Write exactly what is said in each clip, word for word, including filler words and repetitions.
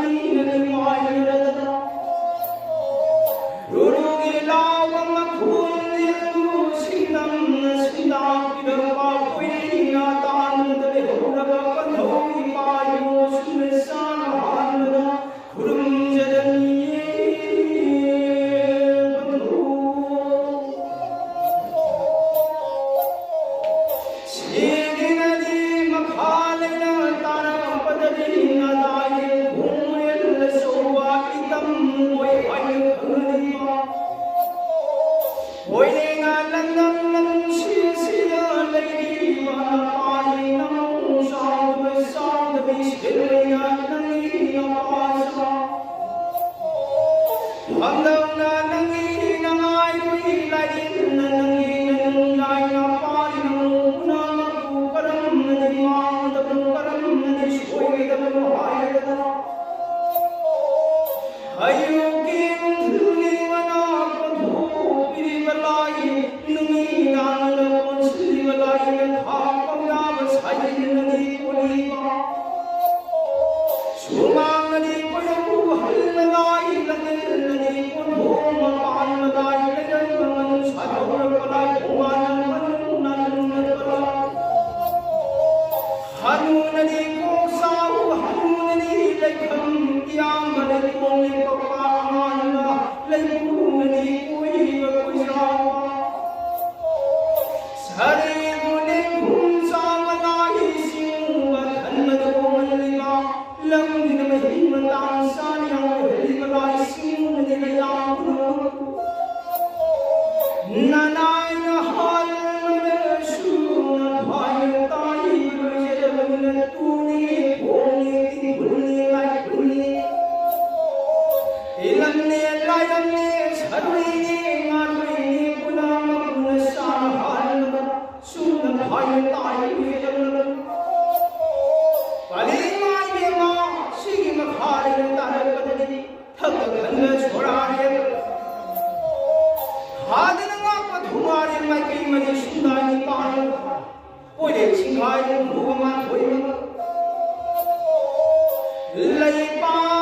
ꯅꯤꯡꯉꯥꯏꯔꯗꯅ ꯎꯔꯨꯒꯤ ꯂꯥꯎꯕ ꯃꯈꯣꯟ ꯌꯦꯡꯂꯨ, ꯁꯤꯡꯅꯝꯅ ꯁꯤꯡꯗꯥꯡ ꯄꯤꯔꯝꯕ ꯀꯨꯏꯅ ꯇꯥꯟꯕꯗ ꯂꯩꯍꯧꯔꯕ ꯄꯟꯊꯧꯒꯤ ꯄꯥꯏꯌꯨ ꯁꯨꯅ ꯆꯥꯅ ꯍꯥꯟꯕꯗ ꯈꯨꯔꯨꯝꯖꯔꯅꯤꯌꯦ ꯄꯟꯊꯧ꯫ ꯁꯤꯒꯤꯅꯗꯤ ꯃꯈꯥ ꯂꯩꯅ ꯇꯥꯔꯛꯄꯗꯗꯤ ꯅꯗꯥꯏ ꯈꯣꯡꯂꯦꯟ ꯑꯆꯧꯕ ꯏꯇꯝ ꯑꯣꯏ ꯍꯥꯏꯅ ꯈꯪꯅꯔꯤꯕ꯫ ꯍꯣꯏꯅꯦ, ꯉꯥ ꯂꯝꯗꯝ ꯃꯅꯨꯡꯁꯤ ꯑꯁꯤꯗ ꯂꯩꯔꯤꯕ ꯅꯄꯥꯅꯤ ꯅꯃꯧ ꯆꯥꯎꯗꯕ ꯆꯥꯎꯗꯕꯤ ꯁꯦꯜ ꯂꯩꯅ ꯅꯪꯒꯤ ꯅꯄꯥ ꯆꯥꯎ꯫ ꯍꯟꯗꯛꯅ ꯅꯪꯒꯤ ꯅꯉꯥꯏꯔꯣꯏ ꯂꯥꯏꯔꯦꯝꯅ ꯅꯪꯒꯤ ꯅꯅꯨꯡ ꯌꯥꯏꯅ ꯄꯥꯔꯤ ꯅꯃꯧ ꯄꯨꯝꯅꯃꯛꯄꯨ ꯀꯔꯝꯅꯗꯤ ꯃꯥꯡꯒꯗꯕꯅꯣ, ꯀꯔꯝꯅꯗꯤ ꯁꯣꯏꯒꯗꯕꯅꯣ ꯍꯥꯏꯒꯗꯕ꯫ ꯑꯌꯨꯛꯀꯤ ꯅꯨꯡꯊꯤꯜꯒꯤ ꯃꯅꯥ ꯄꯣꯟꯊꯣꯛꯄꯤꯔꯤꯕ ꯂꯥꯏ, ꯅꯨꯃꯤꯗꯥꯡꯗ ꯀꯣꯟꯁꯤꯜꯂꯤꯕ ꯂꯥꯏ, ꯊꯥ ꯄꯪꯌꯥꯕ ꯁꯥꯏꯖꯤꯟꯅꯗꯤ ꯀꯣꯜꯂꯤꯕ꯫ ꯁꯨꯃꯥꯡꯅꯗꯤ ꯀꯣꯏꯔꯧ ꯍꯜꯂꯒꯥꯏ, ꯂꯝꯖꯦꯜꯅꯗꯤ ꯀꯣꯟꯊꯣꯡ ꯃꯄꯥꯟ ꯃꯇꯥꯏ, ꯂꯩꯔꯪ ꯃꯉꯟ ꯁꯥꯊꯧꯔꯛꯄ ꯂꯥꯏ, ꯊꯣꯡꯒꯥꯟ ꯃꯅꯨꯡ ꯅꯥꯟ ꯅꯠꯄ ꯂꯥꯏ꯫ ꯍꯅꯨꯅꯗꯤ ꯀꯣꯛ ꯆꯥꯎ, ꯍꯅꯨꯅꯗꯤ ꯂꯩꯐꯝ ꯏꯌꯥꯝꯕ ꯂꯩꯀꯣꯜ ꯂꯦꯞꯄꯛꯄ ꯑꯉꯥꯟꯕ, ꯂꯩꯄꯨꯅꯗꯤ ꯀꯣꯏꯔꯤꯕ ꯀꯣꯏꯆꯥꯎꯕ꯫ ꯁꯔꯤꯕꯨ ꯅꯤꯡꯈꯨꯝ ꯆꯥꯝꯃ ꯂꯥꯏꯁꯤꯡ ꯃꯊꯟꯕꯗ ꯀꯣꯡꯍꯜꯂꯤꯕ, ꯂꯝꯒꯤꯅ ꯃꯍꯤꯡ ꯃꯇꯥꯡ ꯆꯥꯅ ꯌꯥꯎꯍꯜꯂꯤꯕ ꯂꯥꯏꯁꯤꯡꯅꯗꯤ ꯂꯩꯌꯥꯝ ꯄꯨꯝꯅꯃꯛꯄꯨ ꯅꯅꯥꯏꯅ ꯍꯥꯜꯂꯕꯁꯨ ꯅꯐꯥꯏꯅ ꯇꯥꯏꯕ ꯂꯣꯏꯖꯔꯕꯅꯤꯅ ꯇꯨꯅꯤ, ꯈꯣꯡꯅꯤ, ꯇꯤꯡꯈꯨꯜꯅꯤ, ꯂꯥꯏꯈꯨꯜꯅꯤ, ꯏꯂꯝꯅꯤ, ꯂꯥꯏꯔꯝꯅꯤ, ꯁꯔꯨꯏꯅꯤ, ꯉꯥꯔꯨꯏꯅꯤ, ꯄꯨꯝꯅꯃꯛꯄꯨ ꯅꯁꯥꯅ ꯍꯥꯜꯂꯕ ꯁꯨꯝꯅ ꯐꯥꯏꯅ ꯇꯥꯏ ꯎꯏꯔꯝꯂꯕ ꯄꯥꯂꯤ ꯏꯃꯥ ꯏꯕꯦꯝꯃ, ꯁꯤꯒꯤ ꯃꯈꯥꯗ ꯇꯥꯔꯛꯄꯗꯗꯤ ꯊꯛꯇ ꯈꯟꯕ ꯁꯣꯔꯥꯔꯦ꯫ ꯍꯥꯗꯅ ꯉꯥꯛꯄ ꯊꯨꯃꯥꯔꯦ ꯃꯥꯏꯀꯩ ꯃꯔꯤ ꯁꯨꯝꯗꯥꯏ ꯅꯤꯄꯥꯟ꯫ ꯀꯣꯏꯔꯦ ꯁꯤꯡꯒꯥꯏ ꯍꯨꯝꯐꯨꯒ ꯃꯥꯊꯣꯏ꯫ ꯂꯩꯄꯥꯛ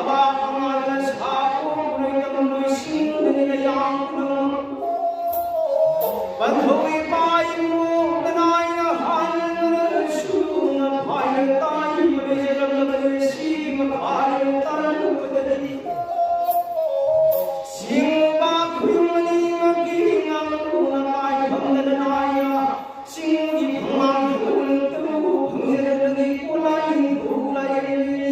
ꯄꯥꯡꯒꯜꯅ ꯁꯥ ꯄꯣꯛꯂꯣꯏꯗꯕ ꯂꯣꯏꯁꯤꯟꯗꯅ ꯌꯥꯝꯅ ꯄꯟꯊꯧ ꯏꯄꯥ ꯏꯃꯣ ꯀꯅꯥꯏꯅ ꯍꯥꯟꯅ ꯁꯨꯅ ꯐꯥꯏꯅ ꯇꯥꯏꯕ ꯂꯩꯖꯔꯝꯂꯕꯅꯤ꯫ ꯁꯤꯃ ꯐꯥꯏꯅ ꯇꯥꯔꯨꯕꯗꯗꯤ ꯁꯤꯡꯕ ꯈꯨꯌꯨꯝ ꯑꯅꯤꯃꯛꯀꯤ ꯉꯥꯡꯂꯨꯅ ꯀꯥꯏꯐꯝꯗꯅ ꯅꯥꯏꯅ ꯆꯤꯡꯒꯤ ꯐꯝꯕꯥꯛ ꯈꯨꯜ ꯇꯔꯨꯛ ꯐꯪꯖꯔꯕꯗꯤ ꯀꯣꯂꯥꯏ ꯅꯤꯡꯊꯧ ꯂꯥꯏꯔꯦꯝꯕꯤ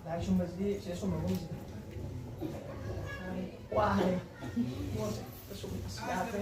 ꯂꯥꯏ ꯁꯨꯝꯕꯁꯤꯗꯤ ꯁꯦ ꯁꯨꯝꯕꯒꯨꯝꯁꯤꯗꯤ ꯋꯥꯔꯦ꯫ ꯄꯣꯠꯁꯦ ꯑꯁꯨꯝ ꯑꯁ ꯌꯥꯗ꯭ꯔꯦ꯫